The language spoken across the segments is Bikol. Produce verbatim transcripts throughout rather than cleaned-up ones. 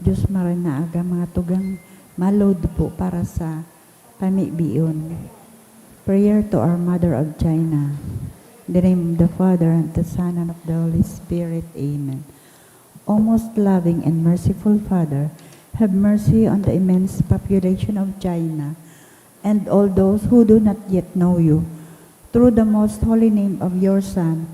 Diyos, maray na aga, mga tugang malod po para sa pamibiyon. Prayer to our Mother of China. In the name of the Father, and the Son, and of the Holy Spirit. Amen. O most loving and merciful Father, have mercy on the immense population of China and all those who do not yet know you. Through the most holy name of your Son,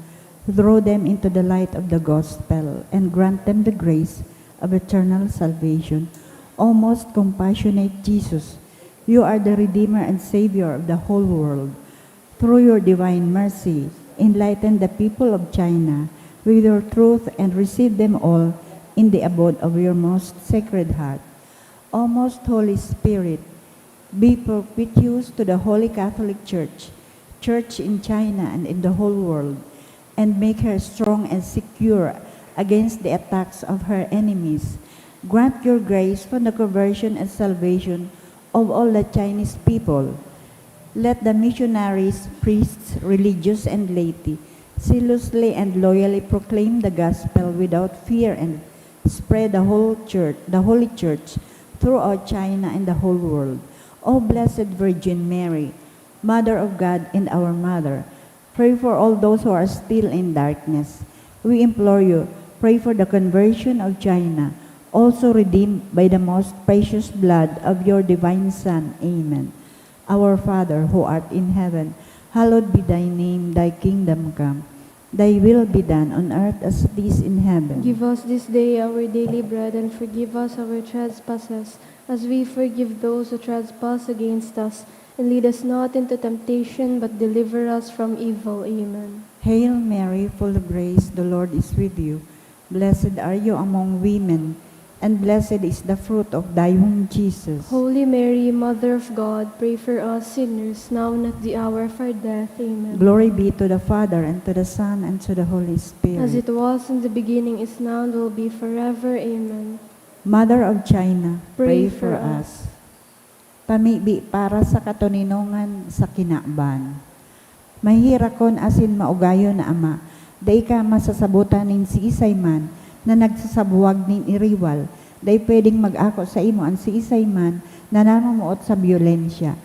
draw them into the light of the gospel and grant them the grace of eternal salvation. O most compassionate Jesus, you are the Redeemer and Savior of the whole world. Through your divine mercy, enlighten the people of China with your truth and receive them all in the abode of your most sacred heart. O most Holy Spirit, be propitious to the Holy Catholic Church, Church in China and in the whole world, and make her strong and secure against the attacks of her enemies. Grant your grace for the conversion and salvation of all the Chinese people. Let the missionaries, priests, religious, and laity zealously and loyally proclaim the gospel without fear and spread the whole church, the Holy Church, throughout China and the whole world. O Blessed Virgin Mary, Mother of God and our Mother, pray for all those who are still in darkness. We implore you, pray for the conversion of China, also redeemed by the most precious blood of your divine Son. Amen. Our Father, who art in heaven, hallowed be thy name. Thy kingdom come. Thy will be done on earth as it is in heaven. Give us this day our daily bread, and forgive us our trespasses, as we forgive those who trespass against us. And lead us not into temptation, but deliver us from evil. Amen. Hail Mary, full of grace, the Lord is with you. Blessed are you among women, and blessed is the fruit of thy womb, Jesus. Holy Mary, Mother of God, pray for us sinners, now and at the hour of our death. Amen. Glory be to the Father, and to the Son, and to the Holy Spirit. As it was in the beginning, is now, and will be forever. Amen. Mother of China, pray for us. Pamibi para sa katoninongan sa kinaban. Maheherakon asin maugayon na Ama, dai ka masasabotan nin siisay man na nagsasabuwag nin iriwal, dai pwedeng mag-ako saimo an siisay man na namumuot sa byolensya.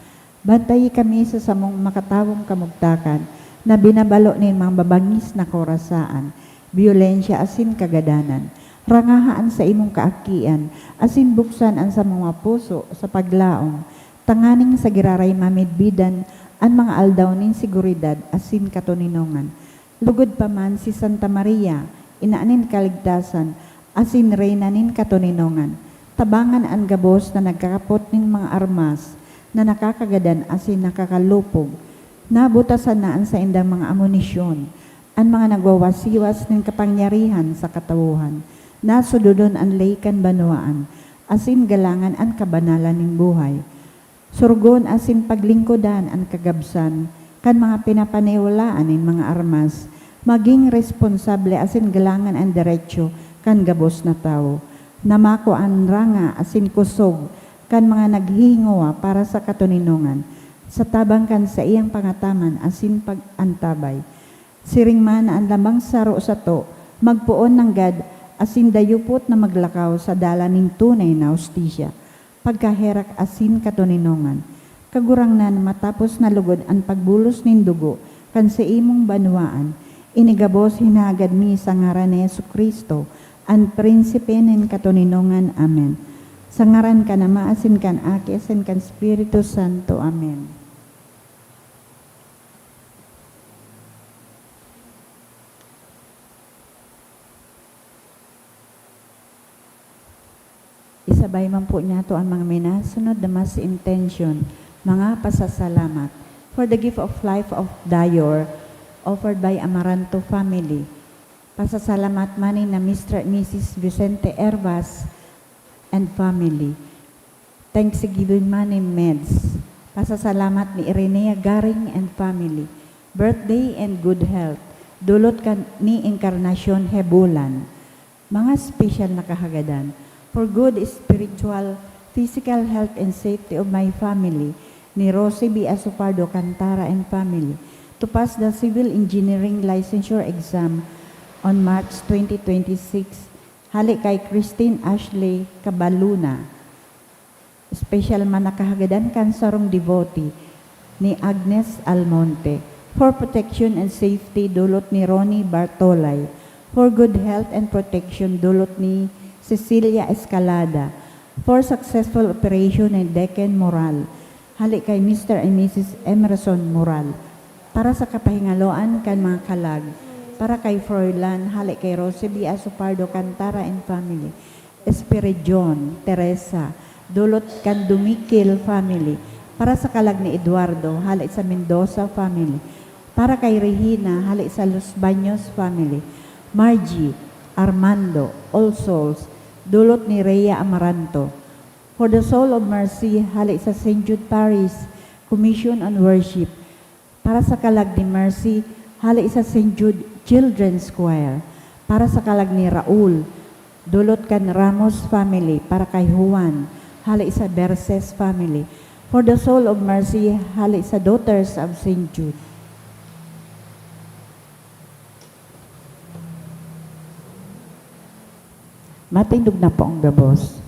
Bantayi kami sa samong makatawong kamugtakan na binabalo nin mga mabangis na karasaan, byolensya asin kagadanan. Rangaha an saimong kaakian, asin buksan an samong mga puso sa paglaom, tanganing sa giraray mamidbidan an mga aldaw nin seguridad asin katoninongan. Lugod pa man si Santa Maria, Ina nin Kaligtasan, asin Reyna nin Katoninongan, tabangan an gabos na nagkakapot nin mga armas na nakakagadan asin nakakalupog. Nabutasan na an saindang mga amunisyon. An mga nagwawasiwas nin kapangyarihan sa katawohan, nasudodon an ley kan banwaan, asin galangan an kabanalan nin buhay. Sorogon asin paglingkodan an kagabsan kan mga pinapaniwalaan nin mga armas, magin responsable asin galangan an derecho kan gabos na tawo. Namako an ranga asin kusog kan mga naghihingowa para sa katoninongan, sa tabang kan saiyang pangataman asin pag-antabay. Siring man na an lamang saro sato magpoon nanggad asin dayupot na maglakaw sa dalan nin tunay na hustisya, pagkaherak asin katoninongan. Kagurangnan, matapos na lugod an pagbulos nin dugo kan saimong banwaan, ini gabos hinahagad mi sa ngaran ni Jesu-Cristo, an Prinsipe nin katoninongan. Amen. Sa ngaran kan Ama, asin kan Aki, asin kan Espiritu Santo. Amen. Isabay man po niyato an mga minasunod na mass intention, mga pasasalamat. For the gift of life of Dayor, offered by Amaranto family. Pasasalamat man ni na Mister and Missus Vicente Hervas and family. Thanksgiving man ni Meds. Pasasalamat ni Irenea Garing and family. Birthday and good health. Dulot kan ni Encarnacion Hebulan. Mga special na kahagadan. For good spiritual, physical health and safety of my family, ni Rosie B. Asopardo Cantara and family, to pass the civil engineering licensure exam on March twenty twenty-six, Hale kay Christine Ashley Cabaluna. Special man na kahagadan kan sarong devotee ni Agnes Almonte. For protection and safety, dulot ni Ronnie Bartolay. For good health and protection, dulot ni Cecilia Escalada. For successful operation ni Deken Moral. Hale kay Mister and Missus Emerson Moral. Para sa kapahingaloan kan mga kalag. Para kay Froilan, hale kay Roseby Asopardo Cantara and family. Espiridion, Teresa, dulot kan Dumikil family, para sa kalag ni Eduardo, hale sa Mendoza family, para kay Regina, hale sa Los Baños family, Margie, Armando, All Souls, dulot ni Rhea Amaranto, for the soul of Mercy, hale sa Saint Jude Parish Commission on Worship, para sa kalag ni Mercy, hale sa Saint Jude Children's Choir. Para sa kalag ni Raul, dulot kan Ramos family. Para kay Juan, hale sa Verses family. For the soul of Mercy, hale sa Daughters of Saint Jude. Matindog na po ang gabos.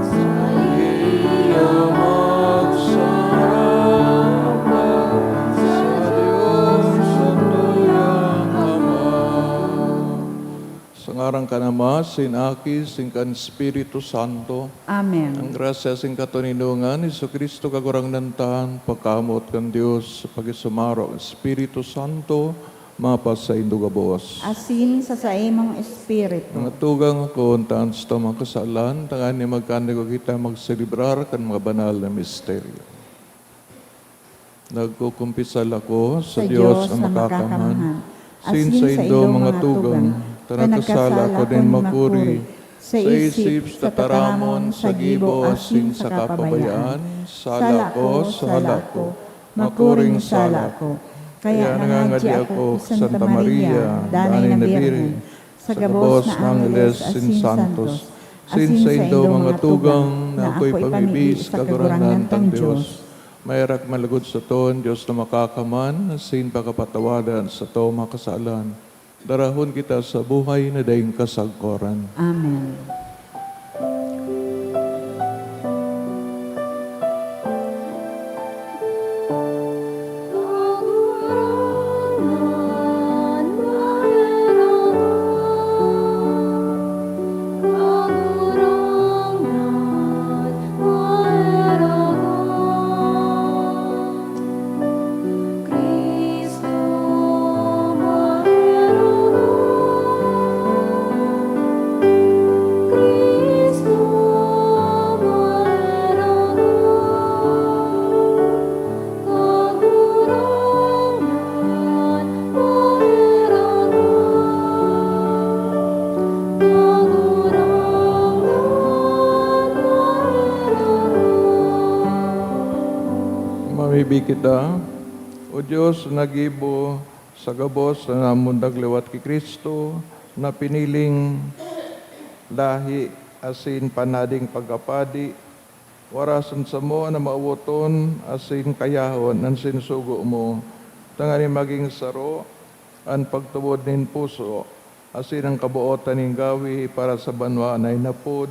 Saiya magsarapat sa Dios, satuyang Ama. Sa ngaran kan Ama, sin Aki, sin kan Espiritu Santo. Amen. Ang grasya sin katoninongan ni Jesu-Cristo, Kagurangnan ta, an pagkamoot kan Dios, sa pakisumaro kan Espiritu Santo, mapasaindo gabos. Asin sa saimong espiritu. Mga tugang, akoon ta an satong mga kasalan, tanganing magkanigo kita magselebrar kan mga banal na misteryo. Nagkukumpisal ako sa Sa Dios Dios na na makakaman, makakaman, asin asin sa saindo, indo, mga mga tugang, tugang, ta ta nagkasala nagkasala ako ako nin nin makuri, makuri, sa sa isip, isip, sa sa tataramon, tataramon, sa sa gibo, gibo, asin asin sa sa kapabayaan. kapabayaan. Sala Sala ko, ko, sala sala ko, ko, makuring makuring sala sala ko. ko. Kaya Kaya nangangadi nangangadi ako ako sa sa Santa Santa Maria, Maria, Danay Danay na na Birhen, Birhen, sa sa gabos gabos na na angheles angheles asin asin santos, santos, asin asin sa saindo, indo, mga mga tugang, tugang, na na ako'y ako'y pamibi pamibi sa sa Kagurangnan Kagurangnan tang tang Dios. Dios. Maherak man logod sato an Dios na makakaman, asin pakapatawadan sato mga kasalan. Darahon kita sa buhay na daing kasagkoran. Amen. Cristo, maherak. Cristo, maherak. Kagurangnan, maherak. Kagurangnan, maherak. Mamibi kita. O Dios, nagibo sa gabos na namundag liwat ki Cristo, na piniling lahi asin panading pagkapadi, warasan samo na mawoton asin kayahon an sinusugo mo, tanganing magin saro an pagtubod nin puso, asin an kabotan nin gawi para sa banwa na inapod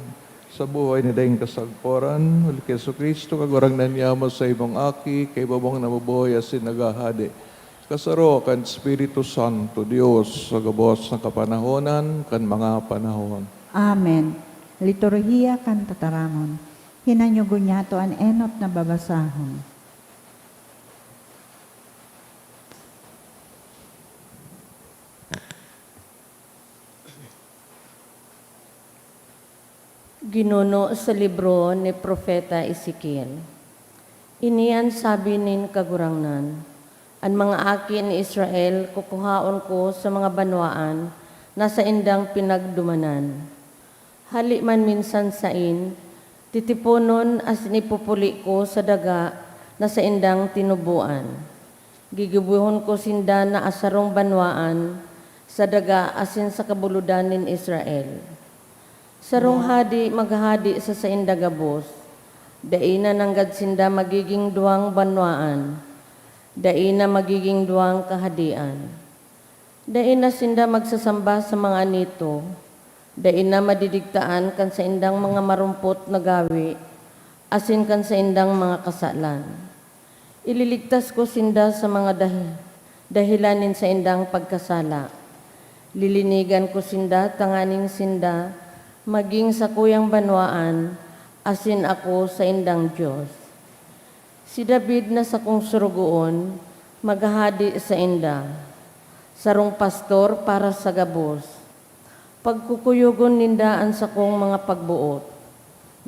sa buhay na daing kasagkoran, huli ki Jesu-Cristo, Kagurangnan niya, masaimong Aki, kaiba mong nabubuhay asin naghahade, kasaro kan Espiritu Santo, Dios, sa gabos na kapanahonan kan mga panahon. Amen. Liturhiya kan Tataramon. Hinanyugon niyato an enot na babasahon. Ginuno sa libro ni Propeta Ezekiel. Ini an sabi nin Kagurangnan, "An mga aki ni Israel kukuhaon ko sa mga banwaan na saindang pinagdumanan. Hali man minsan sain, titiponon asin ipupuli ko sa daga na saindang tinuboan." Gigibohon ko sinda na asarong banwaan sa daga asin sa kabulodan nin Israel. Sarong hadi maghahadi sa sainda gabos. Dai na nanggad sinda magiging duwang banwaan. Dai na magiging duwang kahadian. Dai na sinda magsasamba sa mga anito, dai na madidigtaan kan saindang mga marumpot na gawe asin kan saindang mga kasalan. Ililigtas ko sinda sa mga dahi-, dahelan nin saindang pagkasala. Lilinigan ko sinda tanganing sinda magin sakuyang banwaan, asin ako saindang Dios. Si David na sakong sorogoon maghahade sainda, sarong pastor para sa gabos. Pagkukuyogon ninda an sakong mga pagboot,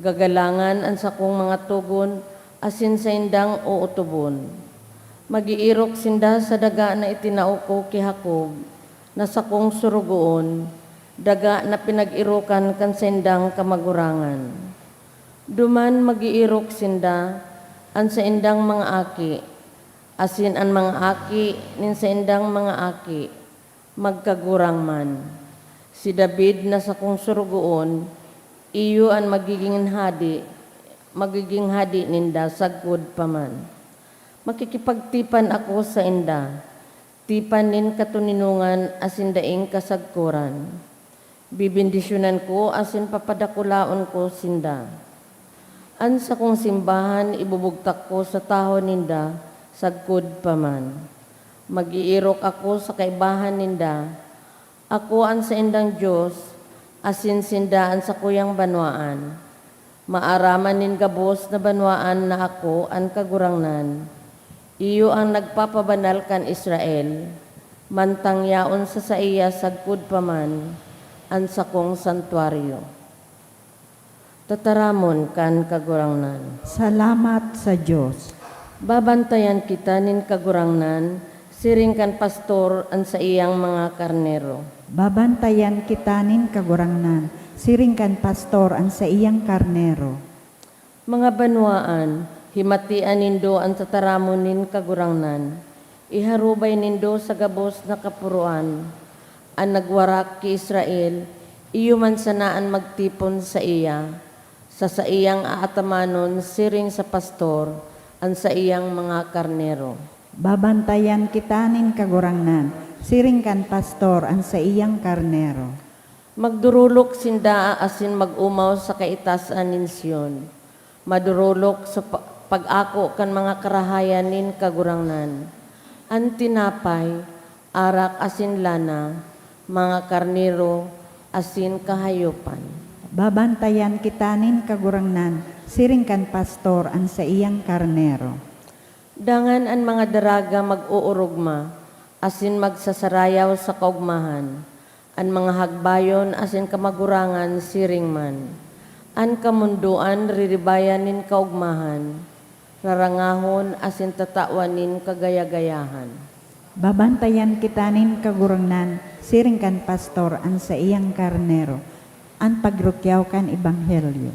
gagalangan an sakong mga togon asin saindang ootobon. Mag-eerok sinda sa daga na itinao ko ki Jacob, na sakong sorogoon, daga na pinag-erokan kan saindang kamagurangan. Duman mag-eerok sinda, an saindang mga aki, asin an mga aki nin saindang mga aki, magkagurang man. Si David na sakong sorogoon, iyo an magigin hade, magigin hade ninda sagkod pa man. Makikipagtipan ako sainda, tipan nin katoninongan asin daing kasagkoran. Bebendisyonan ko asin papadakulaon ko sinda. An sakong simbahan ibubugtak ko sa tahaw ninda sagkod pa man. Mag-eerok ako sa kaibahan ninda. Ako an saindang Dios, asin sinda an sakuyang banwaan. Maaraman nin gabos na banwaan na ako an Kagurangnan. Iyo an nagpapabanal kan Israel, mantang yaon sa saiya sagkod pa man an sakong santuaryo. Tataramon kan Kagurangnan. Salamat sa Dios. Babantayan kita nin Kagurangnan, siring kan pastor an saiyang mga karnero. Babantayan kita nin Kagurangnan, siring kan pastor an saiyang karnero. Mga banwaan, himatian nindo an tataramon nin Kagurangnan. Iharubay nindo sa gabos na kapuroan. An nagwarak ki Israel, iyo man sana an magtipon saiya, sa saiyang aatamanon siring sa pastor an saiyang mga karnero. Babantayan kita nin Kagurangnan, siring kan pastor an saiyang karnero. Magdorolok sinda asin mag-omaw sa kaitasan nin Sion. Madorolok sa pa-, pag-ako kan mga karahayan nin Kagurangnan. An tinapay, arak asin lana, mga karnero, asin kahayopan. Babantayan kita nin Kagurangnan, siring kan pastor an saiyang karnero. Dangan an mga daraga mag-oorogma, asin magsasarayaw sa kaogmahan. An mga hagbayon asin kamagurangan siring man. An kamondoan riribayan nin kaogmahan, rarangahon asin tatawan nin kagayagayahan. Babantayan kita nin Kagurangnan, siring kan pastor an saiyang karnero, an pagrukyaw kan ebanghelyo.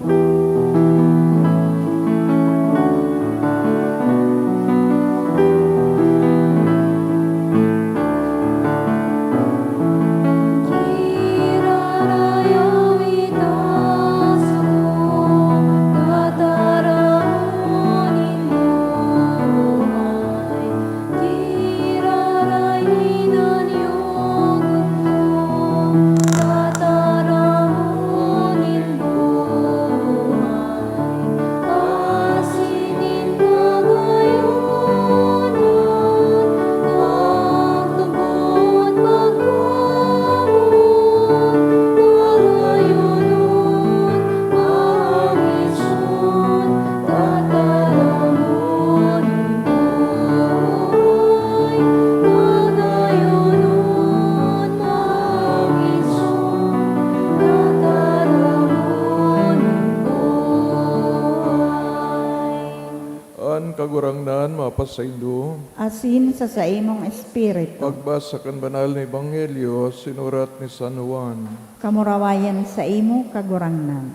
An Kagurangnan mapasaindo. Asin sa saimong espiritu. Pagbasa kan Banal na Ebanghelyo sinurat ni San Juan. Kamurawayan saimo, Kagurangnan.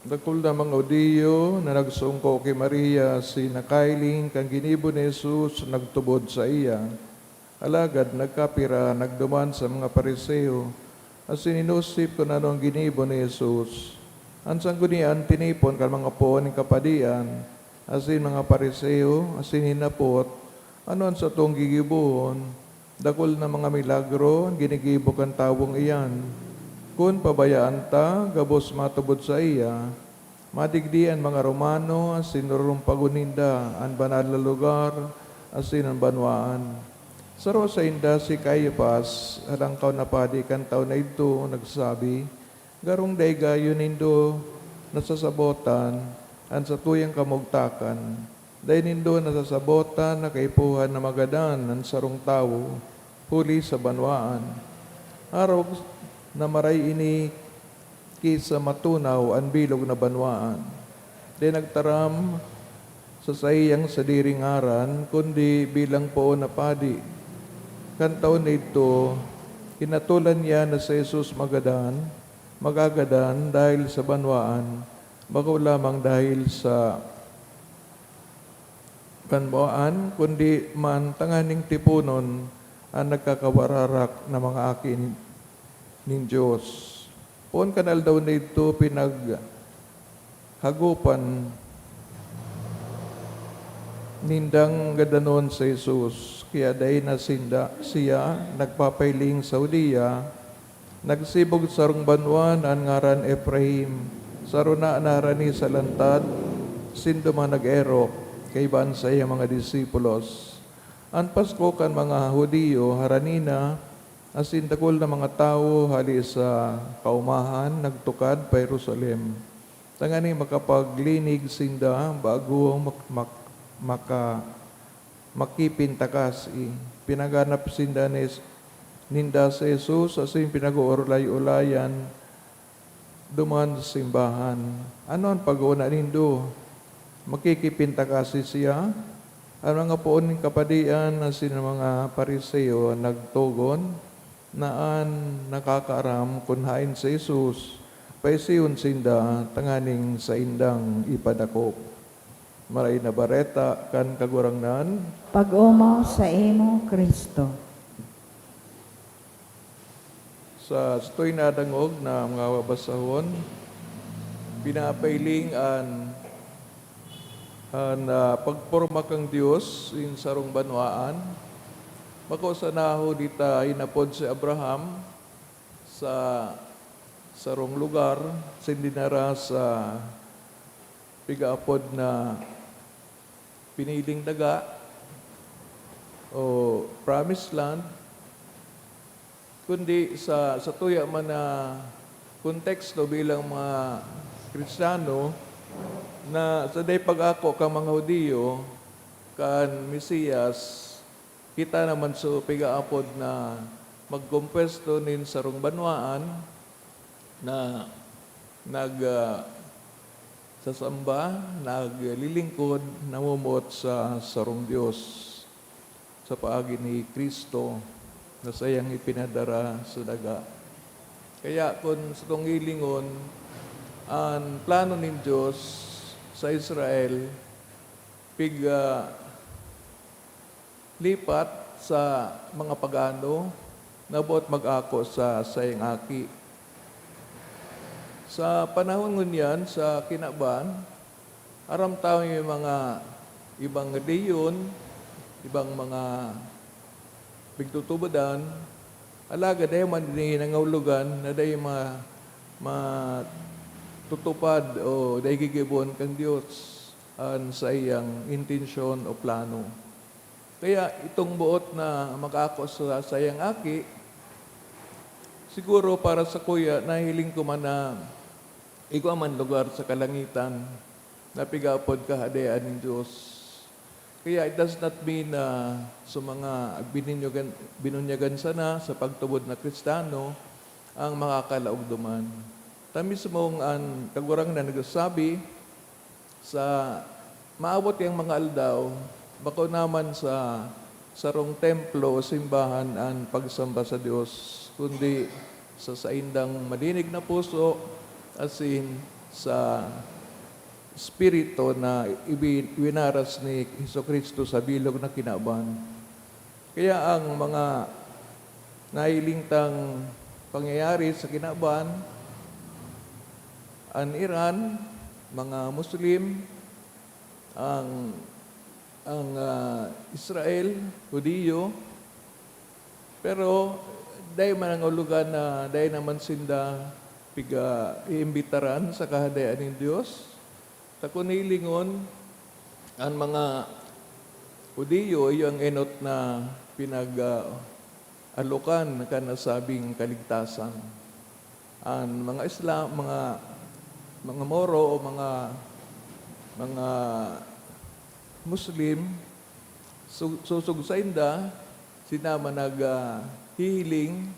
Dakul na mga Judio na nagsungko ki Maria, asin nakailing kan ginibo ni Jesus, nagtubod saiya. Alagad nagkapira, nagduman sa mga Pariseo, asin inosip kun ano an ginibo ni Jesus. An sanggunian tinipon kan mga poon nin kapadian asin mga Pariseo, asin hinapot, "Ano an satong gigibohon? Dakul na mga milagro an ginigibo kan tawong iyan. Kun pabayaan ta, gabos matubod saiya, madigdi an mga Romano asin rurumpagon ninda an banal na lugar asin an banwaan." Saro sainda si Caifas, alangkaw na padi kan taon na idto, nagsabi, "Garong dai gayo nindo nasasabotan an satuyang kamugtakan. Dai nindo nasasabotan na kaipuhan na magadan an sarong tawo huli sa banwaan. Arog na maray ini ki sa matunaw an bilog na banwaan. Dai nagtaram sa saiyang sadiring ngaran, kundi bilang poon na padi." Kan taon na idto, hinatolan niya na si Jesus magadan, magagadan dahil sa banwaan, bako lamang dahil sa banwaan, kundi man tanganing tiponon an nagkakawararak na mga aki nin Dios. Poon kan aldaw na idto, pinaghagopan nindang gadanon si Jesus, kaya dai na sinda, siya nagpapailing sa Judea. Nagsibog sarong banwaan an ngaran Efraim, saro na an harani sa lantad, sinda man nag-erok kaiba an saiyang mga disipulos. An Pasko kan mga Judio harani na, asin dakul na mga tawo hali sa kaomahan nagtukad pa Jerusalem, tanganing makapaglinig sinda bago mak-, mak-, maka-, makipintakasi. Pinaganap sinda ni, ninda si Jesus asin pinag-oolay-olayan duman sa simbahan. "Ano an pag-oona nindo? Makikipintakasi siya?" An mga poon nin kapadian asin an mga Fariseo nagtogon na an nakakaaram kun haen si Jesus, paisiyon sinda tanganing saindang ipadakop. Maray na Bareta kan Kagurangnan. Pag-omaw saimo, Cristo. Sa satoy na dangog na mga babasahon, pinapailing an, an, ah, pagporma kan Dios nin sarong banwaan. Bako sana huli ta inapod si Abraham sa sarong lugar, asin dinara sa pigaapod na piniling daga o promised land, kundi sa, sa tuya man na konteksto bilang mga Kristiyano, na sa dai pag-ako kan mga Judio kan Mesiyas, kita naman sa pigaapod na magkompuesto nin sarong banwaan na nag, ah, sasamba, naglilingkod, namumuot sa sarong Dios sa paagi ni Cristo na saiyang ipinadara sa daga. Kaya kun satong hilingon, an plano nin Dios sa Israel, pig, ah, lipat sa mga pagano na boot mag-ako sa saiyang aki. Sa panahon ngunyan, sa kinaban, aram tayo may mga ibang relihiyon, ibang mga pigtutubodan, alagad dai man ini nangahulugan na dai ma-, matutupad o dai gigibon kan Dios an saiyang intensyon o plano. Kaya itong boot na mag-ako sa saiyang aki, siguro para sakuya, nahiling ko man na igwa man lugar sa kalangitan na pig-aapod Kahadean nin Dios. Kaya it does not mean na sa mga bininyagan, binunyagan sana sa pagtubod na Kristiyano ang makakalaog duman. Ta mismong an Kagurangnan nagsasabi, sa maabot yang mga aldaw, bako naman sa sarong templo o simbahan an pagsamba sa Dios, kundi sa saindang malinig na puso, asin sa Espiritu na ibi-, winaras ni Jesu-Cristo sa bilog na kinaban. Kaya ang mga nahiling tang pangyayari sa kinaban, an Iran, mga Muslim, ang, ang, ah, Israel, Hudiyo, pero dai man nangulugan na dai naman sinda piga-iimbitaran sa Kahadean nin Dios. Ta kun hilingon, an mga Hudiyo iyo ang enot na pinag, ah, alokan kan nasabing kaligtasan. An mga Islam, mga, mga Moro o mga, mga Muslim, su-, susog sainda, sinda man nag, ah, hihiling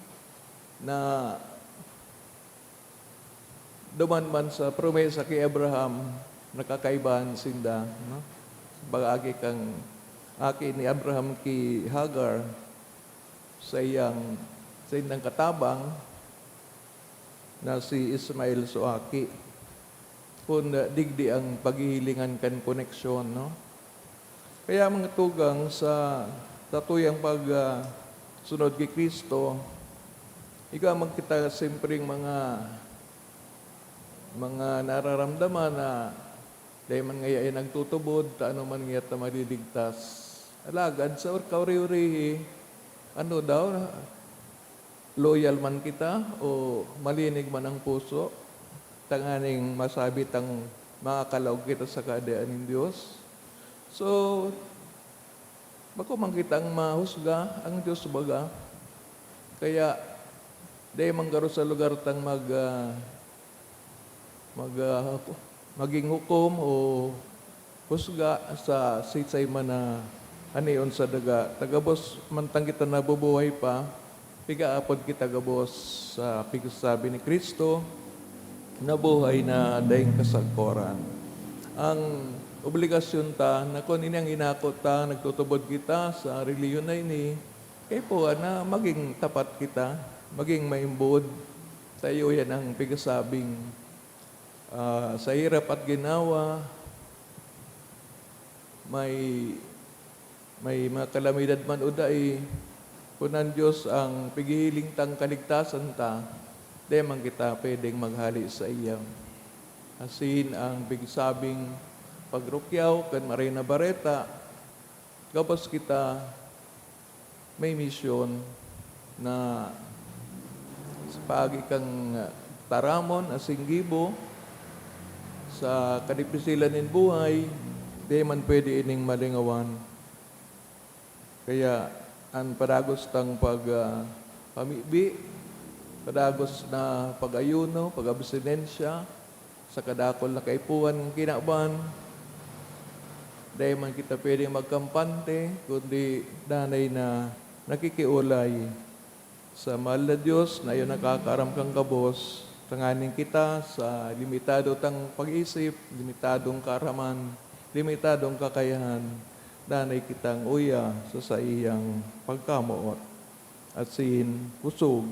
na duman man sa promesa ki Abraham, nakakaibahan sinda, no? Pag-agi kan aki ni Abraham ki Hagar, saiyang, saindang katabang na si Ismael so aki. Kun, ah, digdi ang paghihilingan kan koneksyon, no? Kaya, mga tugang, sa satuyang pag, ah, sunod ki Cristo, igwa man kita simpreng mga, mga nararamdaman na dai man ngaya yan nagtutubod, ta ano man ngaya ta maliligtas. Alagad sa or-, kauri-urihi, ano daw, loyal man kita o malinig man ang puso, tanganing masabi tang makakalaog kita sa Kahadean nin Dios. So, bako man kitang mahusga, ang Dios baga. Kaya, dai man garo sa lugar tang mag, ah, mag, ah, maging hukom o husga sa siisay man na anion sa daga. Ta gabos man tang kita nabubuhay pa, pigaapod kita gabos sa pigsasabi ni Cristo, na buhay na daing kasagkoran. Ang obligasyon ta, na kun ini ang inako ta, nagtutubod kita sa relihiyon na ini, kaipuhan na maging tapat kita, maging maimbod. Ta iyo yan ang pigasabing, ah, sa hirap at ginhawa, may, may mga kalamidad man o dai, kun an Dios ang pighihiling tang kaligtasan ta, dai man kita pwedeng maghale saiya. Asin ang pigsabing pagrukyaw kan Maray na Bareta, gabos kita may misyon na sa paagi kan taramon asin gibo sa kadipisilan nin buhay, dai man pwede ining malingawan. Kaya an padagos tang pag, ah, pamibi, padagos na pag-ayuno, pag-abstinensya, sa kadakul na kaipuhan kan kinaban, dai man kita pwedeng magkampante, kundi danay na nakikiolay sa mahal na Dios na iyo nakakaaram kan gabos, tanganing kita sa limitado tang pag-isip, limitadong kaaraman, limitadong kakayahan, danay kitang uya sa saiyang pagkamoot. Asin kusog,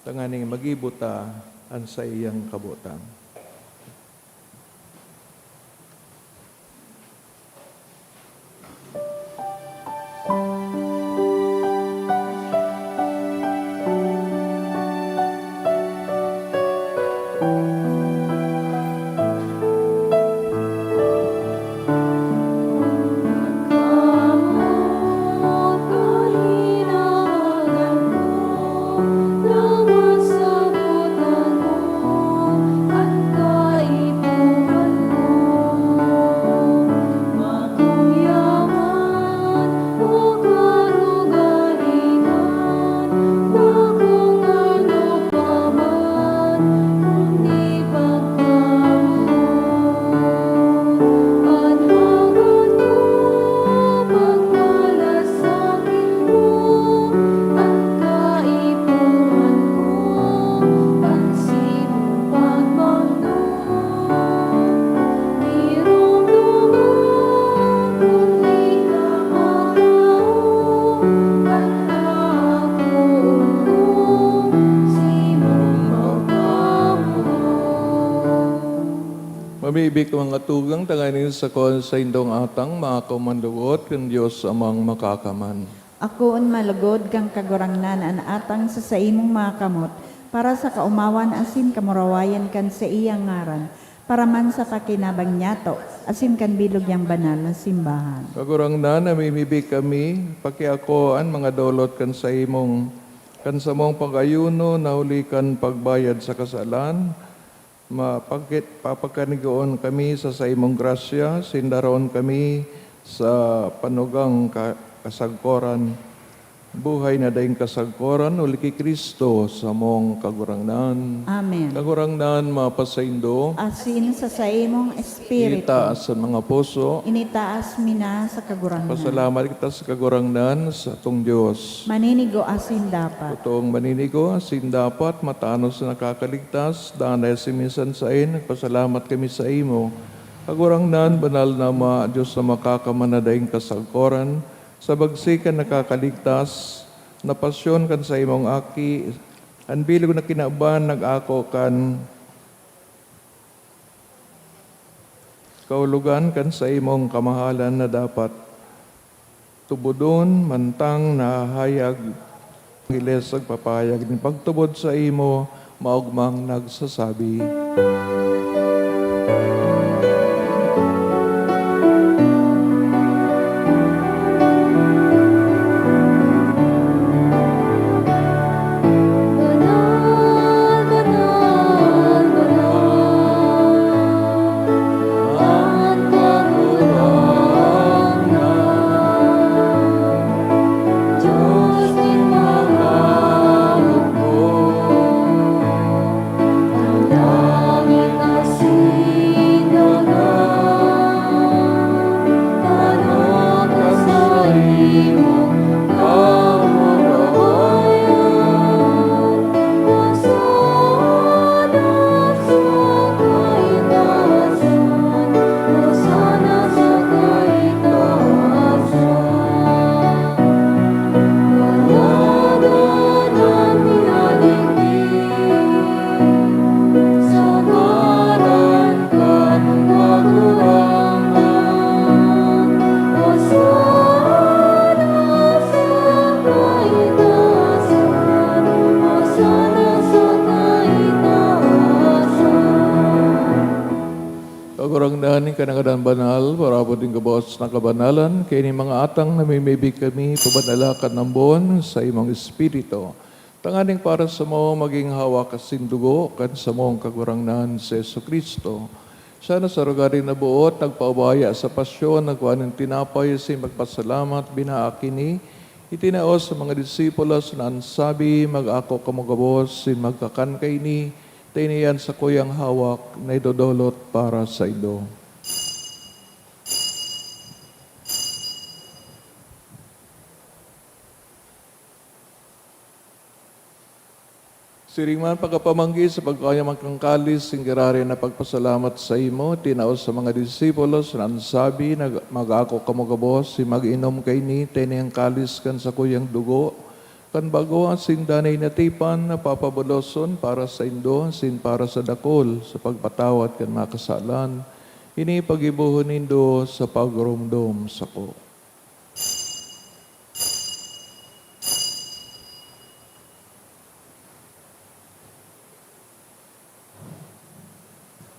tanganing magibo ta an saiyang kabotan. Biko mga tugang, tanganing sa kon sa indong atang, mga kamandugot, kan Dios Amang makakaman. Akoon malugod kan Kagurangnan an atang sa saimong mga kamot, para sa kaomawan asin kamurawayan kan saiyang ngaran, para man sa pakinabang niyato, asin kan bilog niyang banal na simbahan. Kagurangnan, namimibi kami, pakiako an mga dolot kan saimong, kan samong pag-ayuno na huli kan pagbayad sa kasalan, mapagkit-, papagkanigoon kami sa saimong grasya, sindaron kami sa panugang ka-, kasagkoran. Buhay na daing kasagkoran, huli ki Cristo, samong Kagurangnan. Amen. Kagurangnan, mapasaindo. Asin sa saimong espiritu. Itaas an mga puso. Initaas mi na sa Kagurangnan. Pasalamat kita sa Kagurangnan, satong Dios. Maninigo asin dapat. Totoong maninigo asin dapat, matanos na nakakaligtas, danay asin minsan saen, nagpasalamat kami saimo. Kagurangnan, banal na Ama, Dios na makakaman na daing kasagkoran, sa bagsi kan nakakaligtas na pasyon kan saimong Aki, an bilog na kinaban nag-ako kan kahulogan kan saimong kamahalan na dapat tubodon, mantang nahahayag, hiles nagpapahayag nin pagtubod saimo, maogmang nagsasabi. Kagurangnan, nin kanangadan banal, parabot nin gabos na kabanalan, kaini mga atang namimibi kami, pabanala kan ambon sa imong Espiritu. Tanganing para samo magin hawak asin dugo kan samong Kagurangnan si Jesu-Cristo. Siya na sa rogaring naboot, nagpaubaya sa pasyon, nagkua nin tinapay asin pagpasalamat, binaak ini, itinao sa mga disipulos na an sabi, "Mag-ako kamo gabos asin magkakan kaini, ta ini an sakuyang hawak na idodolot para saindo." Siring man, pagkapamanggi sa pagkayaman kan kalis, nin giraray na pagpasalamat saimo, tinao sa mga disipulos, na an sabi, nag-, "Mag-ako kamo gabos, asin mag-inom kaini, ta ini an kalis kan sakuyang dugo, kan bago asin danay na tipan, na papabuloson para saindo asin para sa dakul, sa pagpatawad kan mga kasalan. Ini paggibohon nindo sa paguromdom sako."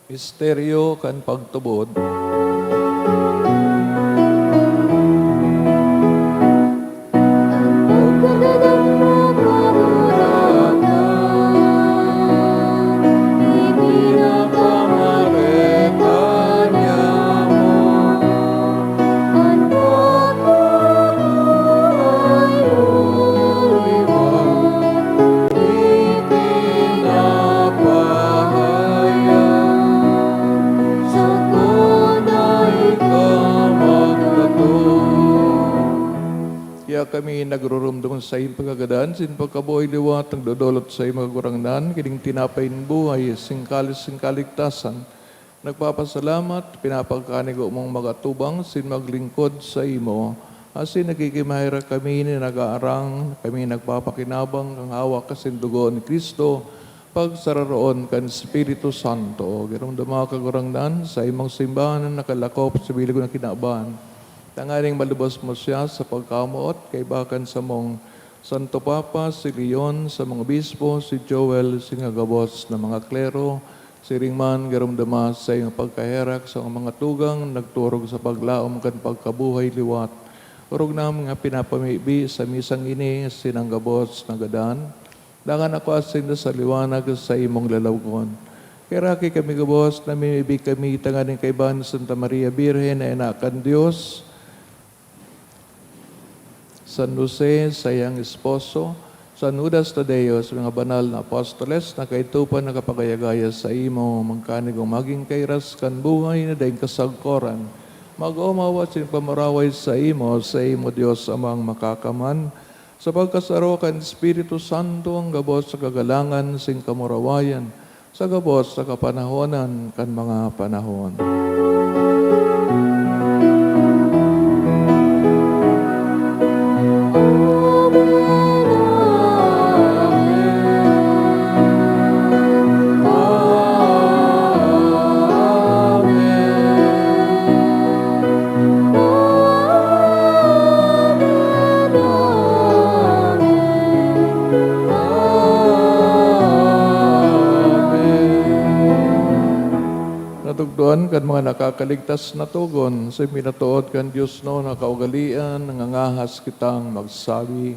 Misteryo kan pagtubod. Kaya kami nagrurumdom sa iyong pagkagadan, sin pagkabuhay liwat, nagdodolot sa iyong Kagurangnan, kining tinapay nin buhay, sing kalis nin kaligtasan. Nagpapasalamat, pinapagkanigo mong mag-atubang sin maglingkod saimo, asin nagkikimaherak kami na nag-aarang, kami nagpapakinabang kan hawak asin dugo ni Cristo, Pagsararoon kan Espiritu Santo. Giromdoma, Kagurangnan, sa imong simbahan na nakalakop sa bilog na kinaban, tanganing malubos mo siya sa pagkamoot kaiba kan samong Santo Papa, si Leon, sa mga obispo, si Joel, si nga gabos na mga klero, siring man, giromdoma sa imong pagkaherak sa mga tugang nagturog sa paglaom kan pagkabuhay liwat. Orog namin nga pinapamibi sa misang ini sinang gabos na gadan, dangan ako asin sa liwanag sa imong lalawgon. Kaheraki kami gabos, namimibi kami tanganing kaiba ni Santa Maria Birhen na Ina kan Dios, San Jose, saiyang esposo, San Judas Tadeo, sa mga banal na apostoles na kaidto pa nakapagayagaya sa imo, magkanigong magin kairas kan buhay na daing kasagkoran. Mag-omaw asin pamuraway sa imo, sa imo Dios Amang Makakaman, sa pagkasaro kan Espiritu Santo, ang gabos sa kagalangan sing kamurawayan, sa gabos sa kapanahonan kan mga panahon. Natugdoan kan mga nakakaligtas na togon, sa minatood kan Dios no na kaugalian, nangangahas kitang magsabi,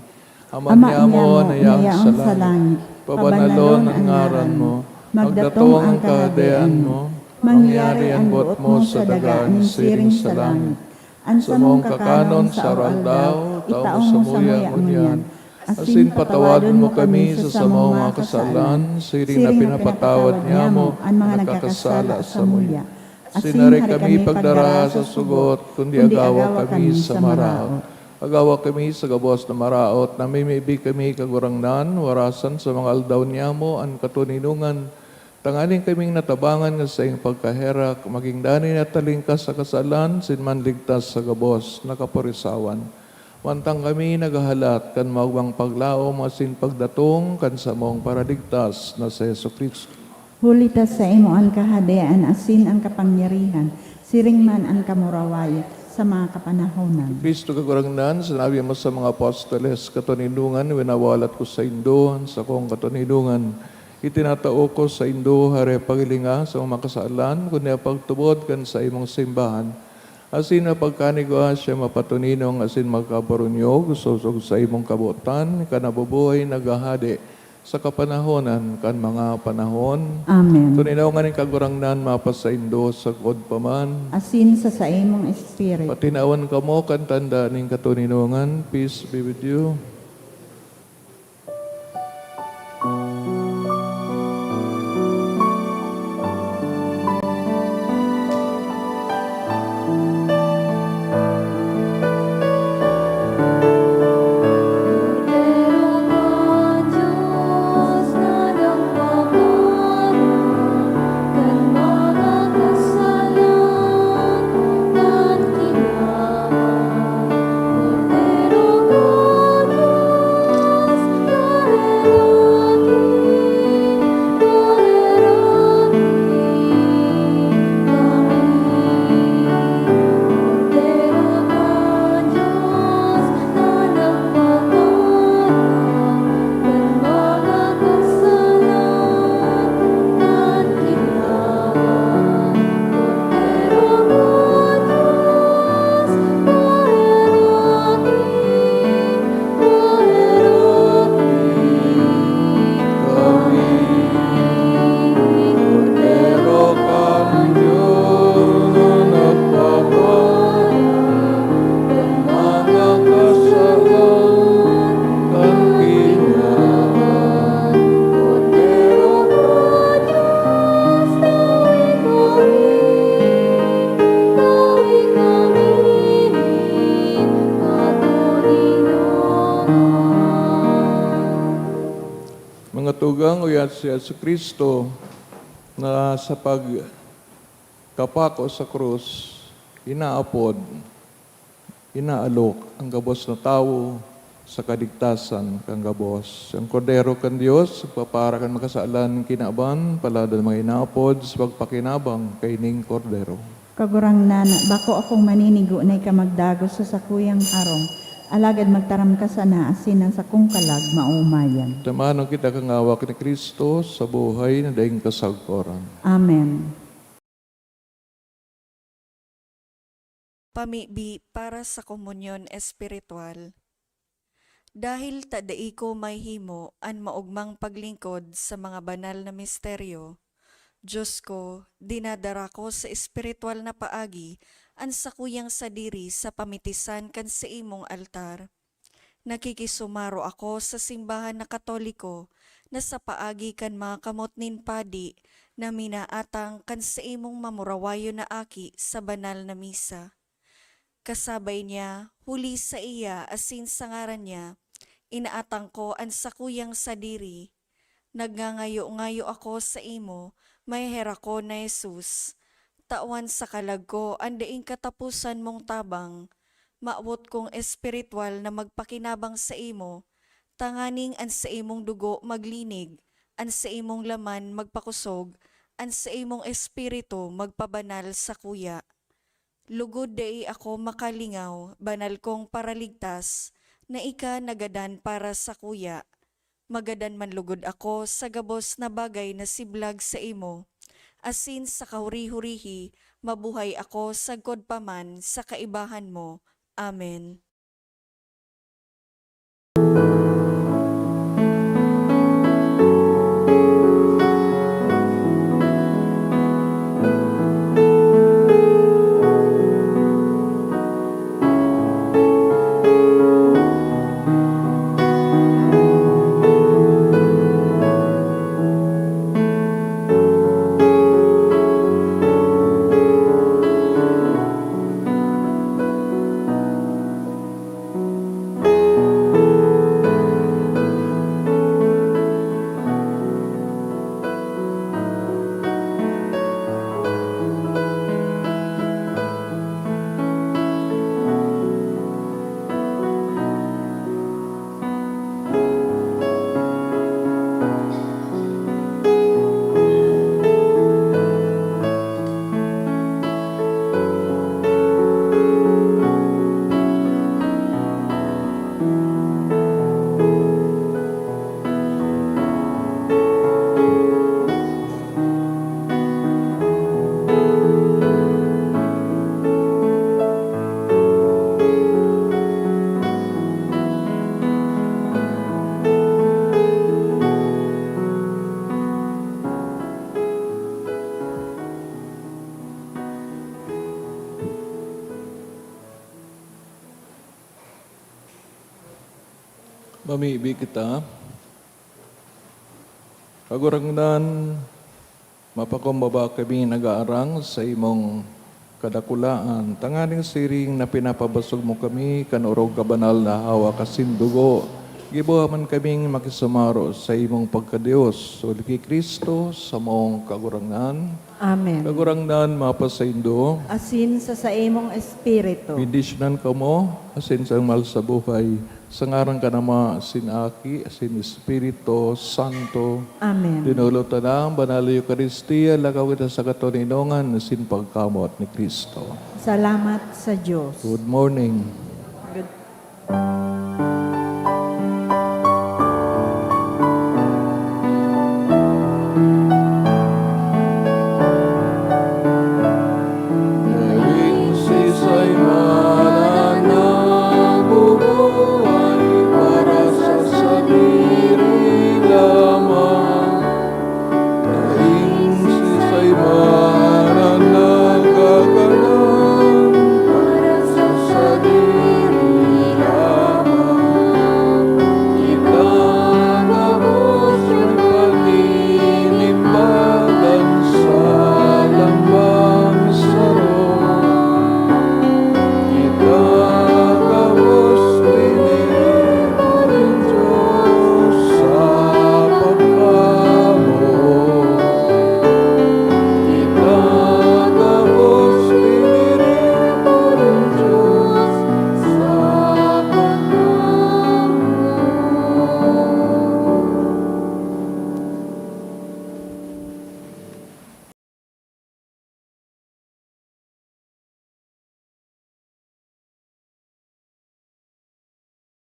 Ama Ama niamo niamo na na yaon yaon sa sa langit, langit, pabanalon pabanalon an an ngaran ngaran mo, mo, magdatong magdatong an an kahadean kahadean mo, mo, mangyari mangyari an an boot boot mo mo sa sa daga daga ni ni siring siring sa sa langit. An samong kakanon sa araw-aldaw, itao mo samuya ngunyan, asin patawadon mo kami sa samong mga kasalan, siring na pinapatawad niamo an mga nagkakasala samuya. Asin hare kami pagdara sa sugot, kundi agawa kami sa maraot. Agawa kami sa gabos na maraot, namimibi kami, Kagurangnan, warasan sa mga aldaw niamo an katoninongan, tanganing kaming natabangan kan saiyang pagkaherak, magin danay na talingkas sa kasalan, asin manligtas sa gabos na kaporisawan. Mantang kami naghahalat kan maogmang paglaom asin pagdatong kan samong Paraligtas na si Jesu-Cristo. Huli ta saimo an kahadean asin an kapangyarihan, siring man an kamurawayan sa mga kapanahonan. Cristo, Kagurangnan, sinabi mo sa mga apostoles, "Katoninongan, winawalat ko saindo an sakong katoninongan." Itinatao ko saindo, hare paghilinga sa mga kasalan, kundi an pagtubod kan saimong simbahan. Asin an pagkanigwa siya mapatoninong asin magkabarunyog, sosog sa imong kabotan, ka nabubuhay naghahade sa kapanahonan kan mga panahon. Amen. Toninongan nin Kagurangnan mapasaindo sagkod pa man. Asin sa saimong espiritu. Patinawan kamo kan tanda nin katoninongan. Peace be with you. Mga tugang, uyat si Jesu-Cristo na sa pagkapako sa krus, inaapod, inaalok ang gabos na tawo sa kaligtasan kan gabos. Ang Kordero kan Dios, nagpapara kan makasalan kinaban, palad an mga inapod sa pagpakinabang kaining Kordero. Kagurangnan, bako akong maninigo na ika magdagos sa sakuyang harong, alagad magtaram ka sana asin an sakong kalag maomayan. Tamanon kita kan ngawak ni Cristo sa buhay na daing kasagkoran. Amen. Pamibi para sa komunyon espiritual. Dahil ta dai ko mahimo an maogmang paglingkod sa mga banal na misteryo, Dios ko, dinadara ko sa espiritual na paagi an sakuyang sadiri sa pamitisan kan saimong altar. Nakikisumaro ako sa simbahan na Katoliko na sa paagi kan mga kamot nin padi na minaatang kan saimong mamurawayon na aki sa banal na misa. Kasabay niya, huli saiya asin sa ngaran niya, inaatang ko an sakuyang sadiri. Nagngangayo-ngayo ako saimo, maheherakon na Jesus. Tawan sa kalag ko an daing kataposan mong tabang. Mawot kong espiritual na magpakinabang saimo, tanganing an saimong dugo maglinig, an saimong laman magpakusog, an saimong espiritu magpabanal sakuya. Lugod dai ako makalingaw, banal kong Paraligtas, na ika nagadan para sakuya. Magadan man lugod ako sa gabos na bagay na siblag saimo, asin sa kahuri-hurihi mabuhay ako sagkod pa man sa kaibahan mo. Amen. Mamibi kita. Kagurangnan, mapakumbaba kami nag-aarang sa imong kadakulaan, tanganing siring na pinapabasog mo kami kan orog kabanal na hawak asin dugo. Giboha man kaming makisumaro sa imong pagka-Dios, huli ki Cristo, samong Kagurangnan. Amen. Kagurangnan, mapasaindo. Asin sa saimong espiritu. Bendisyonan kamo, asin sa mal sa buhay. Sa ngaran kan Ama, asin Aki, asin Espiritu Santo. Amen. Dinulot ta na ang Banal na Eukaristia, lakaw kita sa katoninongan asin pagkamoot ni Cristo. Salamat sa Dios. Good morning.